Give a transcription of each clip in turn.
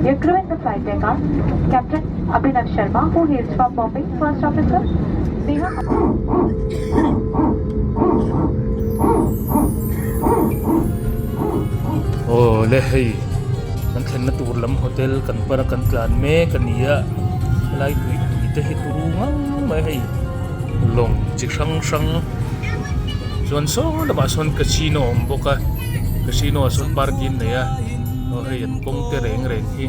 Your crew in the flight deck are Captain Abhinav Sharma, who hails from Bombay, First Officer Neha. Aw le hei kan thlenna tur lam hotel kan pan a kan tlan mek a ni a helai tuipui te hi turu ngang mai hei lawng chi hrang hrang chuan saw lamah sawn casino a awm bawk a casino ah sawn party an nei a aw hei an kawng te reng reng hi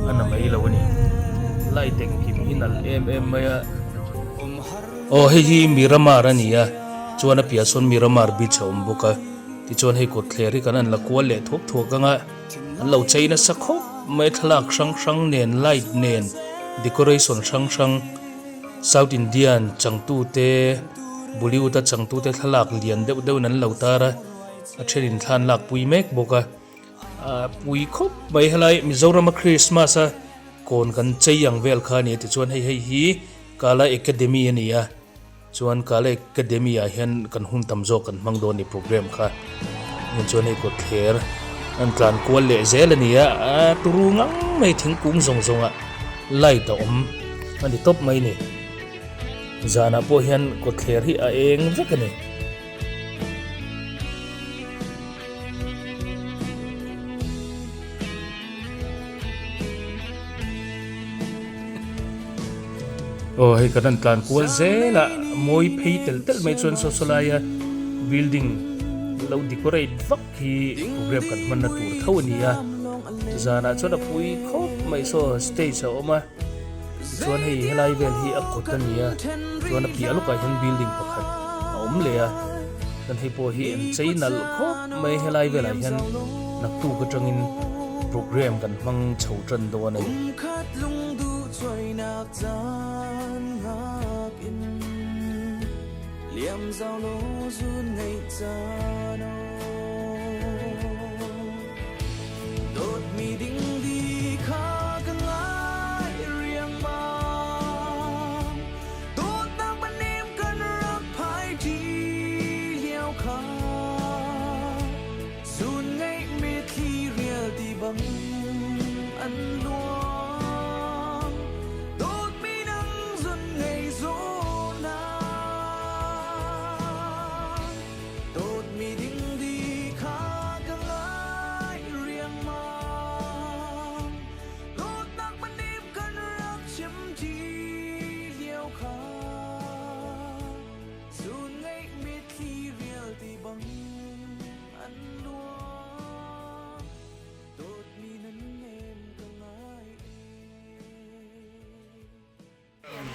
a na mai lo a ni light engkim hi nalh em em mai a aw hei hi Miramar a ni a chuan a piah sawn Miramar beach a awm bawk a tichuan hei kawtthler hi kan han la kual leh thuak thuak ang a an lo chei nasa khawp mai thlalak hrang hrang nen light nen decoration hrang hrang South Indian changtu te Bollywood a changtu te thlalak lian deuh deuh in an lo tar a a thenin thla an lak pui mek bawk a ah pui khawp mai helai Mizoram a Christmas a kawn kan chei ang vel kha a ni a tichuan hei hei hi Kala Academy a ni a chuan Kala Academy ah hian kan hun tam zawk kan hmang dawn a ni program kha chuan hei kawtthler an tlan kual leh zel a ni a ah turu ngang mai thingkung zawng zawng ah light a awm a ni tawp mai a ni zanah pawh hian kawtthler hi a eng vek a ni. Aw hei kan han tlan kual zel a mawi phei tel tel mai chuan saw saw laia building lo decorate vak hi program kan hmanna tur tho a ni a zanah chuan a pui khawp mai saw stage a awm a tichuan hei helai vel hi a kawt a ni a chuan a piah lawkah hian building pakhat a awm leh a chuan hei pawh hi an chei nalh khawp mai helai velah hian naktuk atangin program kan hmang chho tan dawn a ni.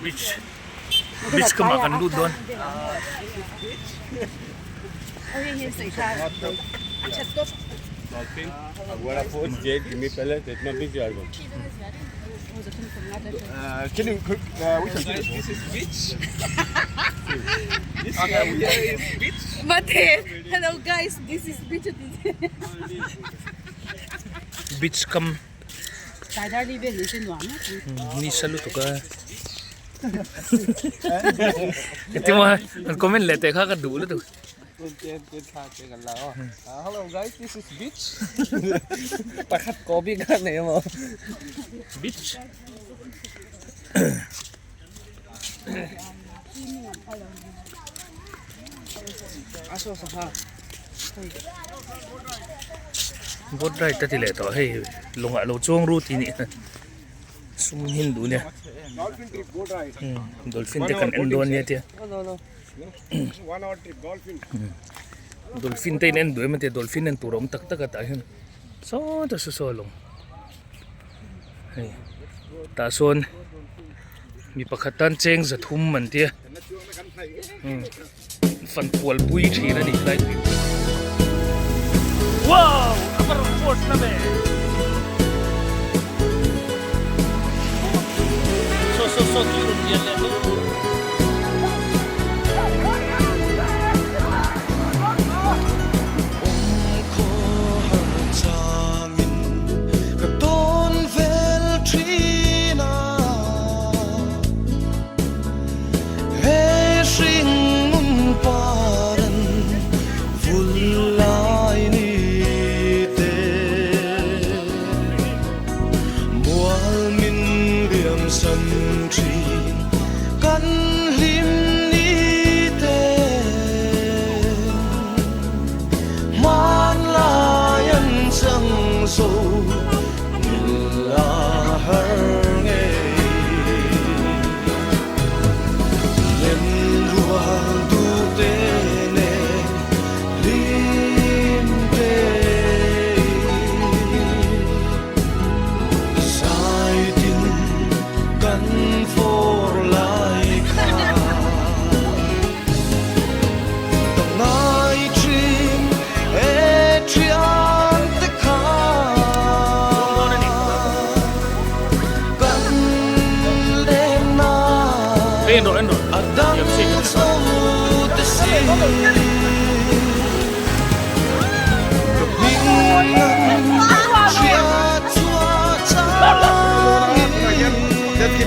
Beach beach kamah kan lut dawn. Beach kam ni sa lutuk a engtin maw an comment leh teh kha ka duh lutuk. Beach. Boat ride a ti leh tawh hei lawngah lo chuang ru tih nih sum hin duh nia dolphin te kan en dawn nia tia dolphin te in en duh em a tia dolphin en tur a awm tak tak a tah hian sawtah saw saw lawng hei tah sawn mi pakhat tan cheng za thum an tia fan kual pui thin a ni tlai tui wow a va rawn force na ve so so so tui rawn lian leh dawn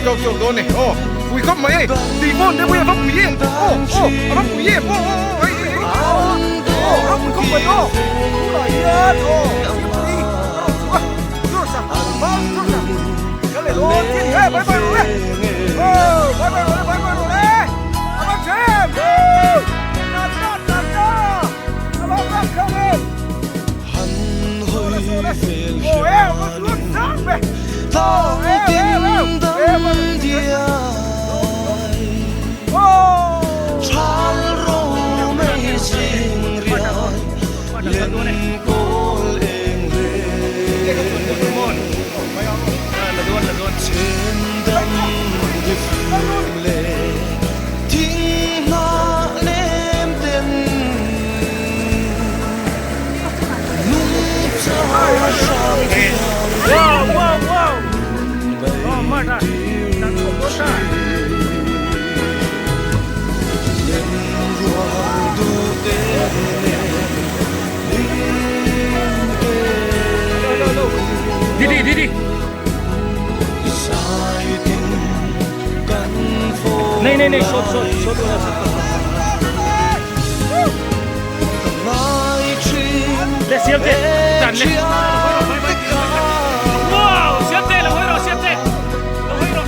chawk chhuak dawn e aw pui khawp mai hei tui pawn te pawh hi a va pui em aw aw a va pui em aw aw aw hei hei hei aw a va pui khawp mai aw tunah hian aw siampui a rawn chhuk a church ah mau church ah kan leh dawn chiah ni e bye bye rawh le aw bye bye rawh le bye bye rawh le a va tha em woo ta ta ta ta a va va khawp em. Nei nei nei sawt sawt sawt Le siam te tan le Wow siam te lo hoi ro siam te lo hoi ro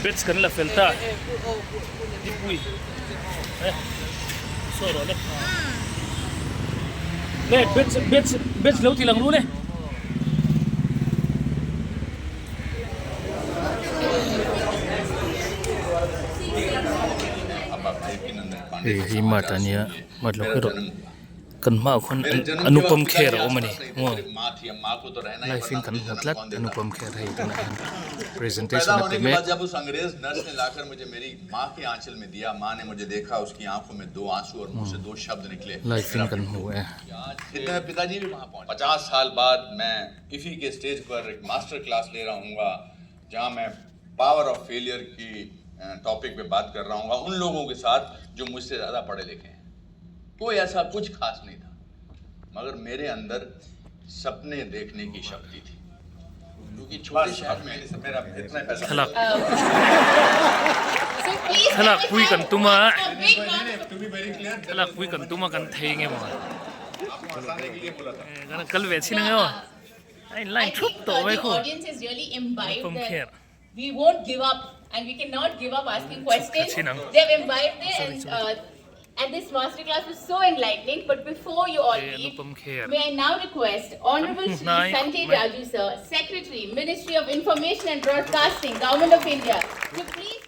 Bets kan la fel ta Dipui eh saw rawh le le bets bets bets lo ti lang ru le. Hei hi mart a nia mart lo kher rawh. Kan hmaah khuan Anupam Kher a awm a ni maw live in kan hmu tlat Anupam Kher hei tunah hian presentation a pe mek. Live in kan hmu e. कोई ऐसा कुछ खास नहीं था मगर मेरे अंदर सपने देखने की शक्ति थी क्योंकि छोटे शहर में मेरा इतना पैसा Thlalak thlalak pui kan tum a thlalak pui kan tum a kan thei nge maw kan kal ve chin ang emaw a in line thup tawh mai khu pawm kher. We won't give up and we cannot give up asking questions. They've imbibed it and, and this masterclass was so enlightening. But before you all leave, may I now request Honorable Shri Sanjay Raju sir, Secretary, Ministry of Information and Broadcasting, Government of India, to please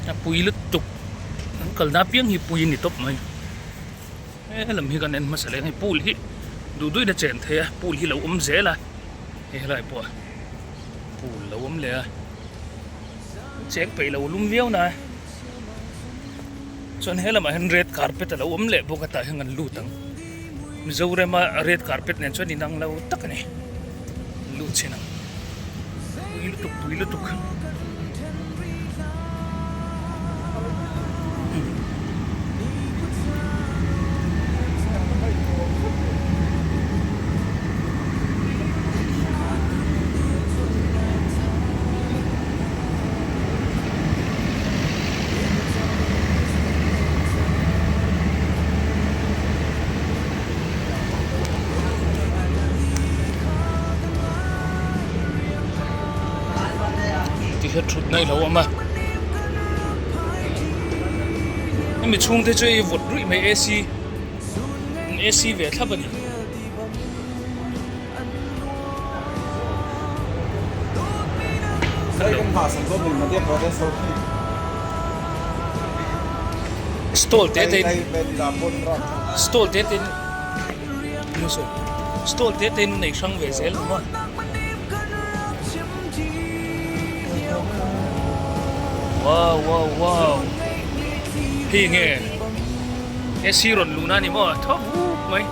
A pui lutuk an kalna apiang hi pui a ni tawp mai he lam hi kan en hmasa leh ang hei pool hi duh duhin a chen thei a pool hi lo awm zel a hei helai pawh pool lo awm leh a cheng peih lo lum viau na chuan he lamah hian red carpet a lo awm leh bawk a tah hian kan lut ang Mizorama red carpet nen chuan inang lo tak a ni lut chhin ang. Pui lutuk pui lutuk. Tihian thutna i lo awm a hemi chhungte chu hei vawt ruih mai AC AC ve thlap a ni. Stall te te stall te te stall te te in nei hrang ve zel awm a. Wow wow wow hei nge AC rawn luhna a ni maw thaw vuk mai.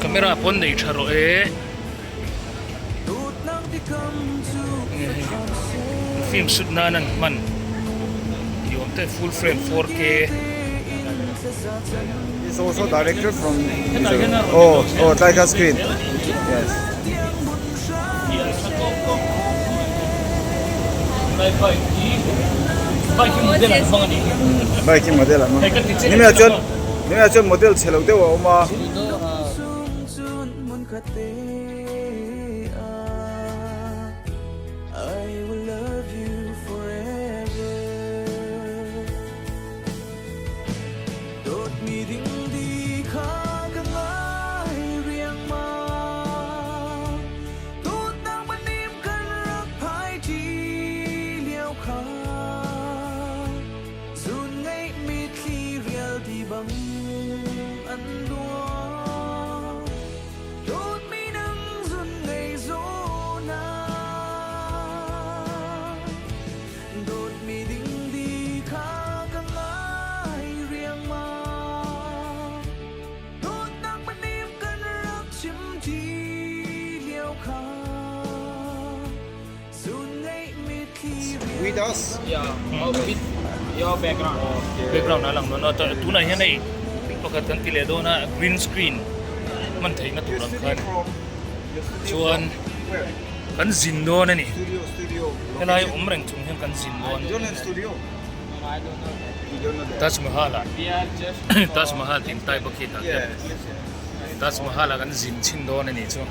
Camera pawn nei tha rawh e. Film shoot nan an hman ni awm te full frame 4K. He's also director from Oh, oh, Tiger Screen. Yes. Bike hi model an hmang. Nimah chuan nimah chuan model chhe lo deuh a awm a. With us? Yeah, with your background. Background a lang dawn a, tunah hian hei pakhat kan ti leh dawn a green screen hman theihna tur ang khan chuan kan zin dawn a ni. Helai awm reng chung hian kan zin dawn. Taj Mahal ah Taj Mahal tih intai bawk hi tah hian Taj Mahal ah kan zin chhin dawn a ni chu.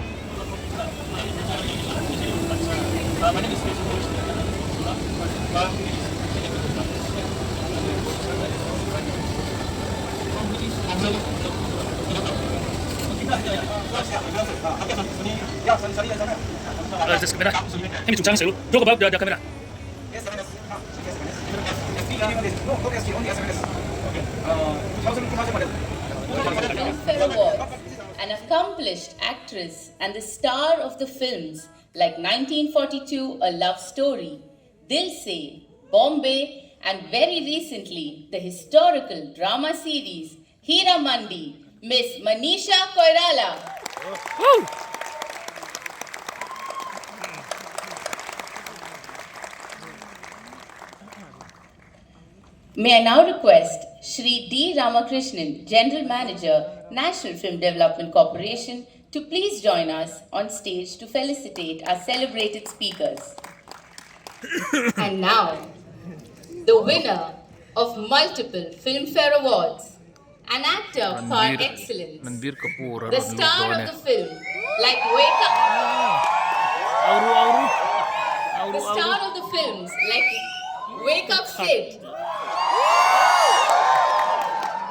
Just camera. Hemi chungchang sawi talk about the camera. Filmfare Awards, an accomplished actress and the star of the films like 1942 A Love Story, Dil Se, Bombay, and very recently the historical drama series Hira Mandi, Miss Manisha Koirala. Woo! May I now request Shri D. Ramakrishnan, General Manager, National Film Development Corporation, to please join us on stage to felicitate our celebrated speakers. And now, the winner of multiple Filmfare Awards, an actor par excellence, Ranbir Kapoor a the rawn lut star dawn of e. the film, like Wake Up, Auru auru the auru auru star of the films like Wake Up Sid,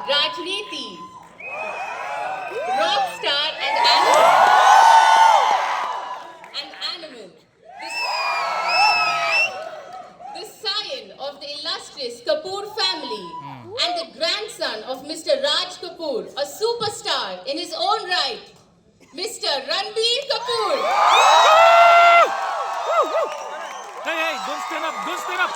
Rajniti, Rockstar and Animal, and Animal, the scion of the illustrious Kapoor family and the grandson of Mr. Raj Kapoor, a superstar in his own right, Mr. Ranbir Kapoor. Hey hey, don't stand up, don't stand up.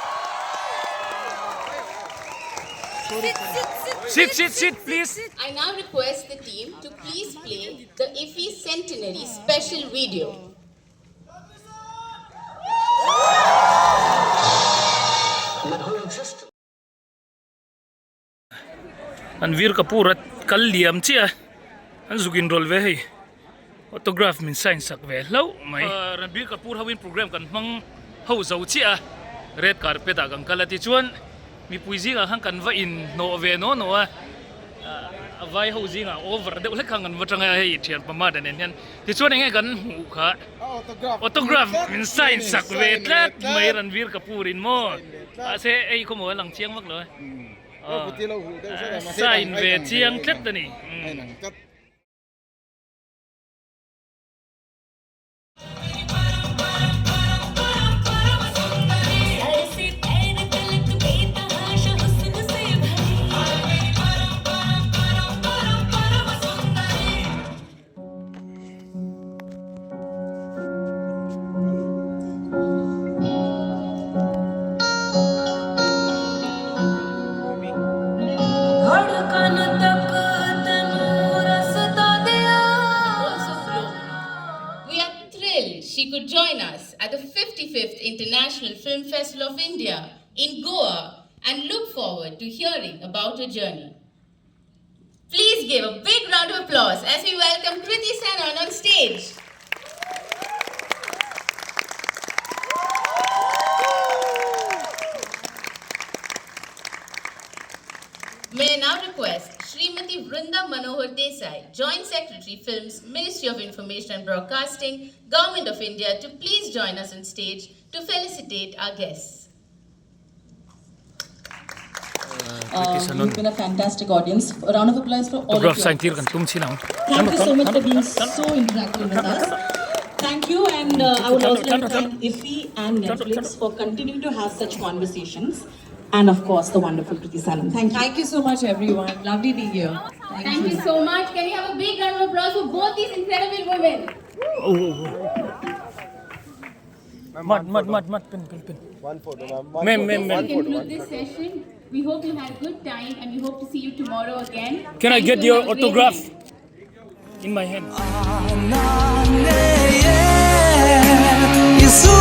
Sit sit sit please. I now request the team to please play the IFFI Centenary special video. Ranbir Kapoor a kal liam chiah a, an zuk inrawlh ve hei autograph min sign sak ve hlauh mai. Ranbir Kapoor ho in program kan hmang ho zo chiah a, red carpet ah kan kal a tichuan mipui zingah khan kan va inhnawh ve naw naw a, a vai ho zingah over deuh hlek khan kan va tang a hei thian pamada nen hian tichuan enge kan hmuh kha autograph min sign sak ve tlat mai Ranbir Kapoor in maw mahse hei khawmaw a lang chiang vak lo e. Sign ve chiang tlat a ni. Also globally. We are thrilled she could join us at the 55th International Film Festival of India in Goa and look forward to hearing about her journey. Please give a big round of applause as we welcome Kriti Sanon on stage. May I now request Srimati Vrinda Manohar Desai, Joint Secretary Films, Ministry of Information and Broadcasting, Government of India, to please join us on stage to felicitate our guests. Kriti Sanon. You've been a fantastic audience. A round of applause for all of Autograph you. sign tir kan tum chin ang. Thank you so much for being so interactive with us. Thank you, and I would also like to thank IFFI and Netflix for continuing to have such conversations, and of course the wonderful Kriti Sanon. Thank you. Thank you so much, everyone. Lovely being here. Thank you so much. Can we have a big round of applause for both these incredible women? Mat mat mat mat pen pen pen. One photo, ma'am. One Ma'am, photo. ma'am, ma'am. One We photo. conclude this session. We hope you had a good time and we hope to see you tomorrow again. Can I Thank get you. your Have a great autograph night. in my hand? Isu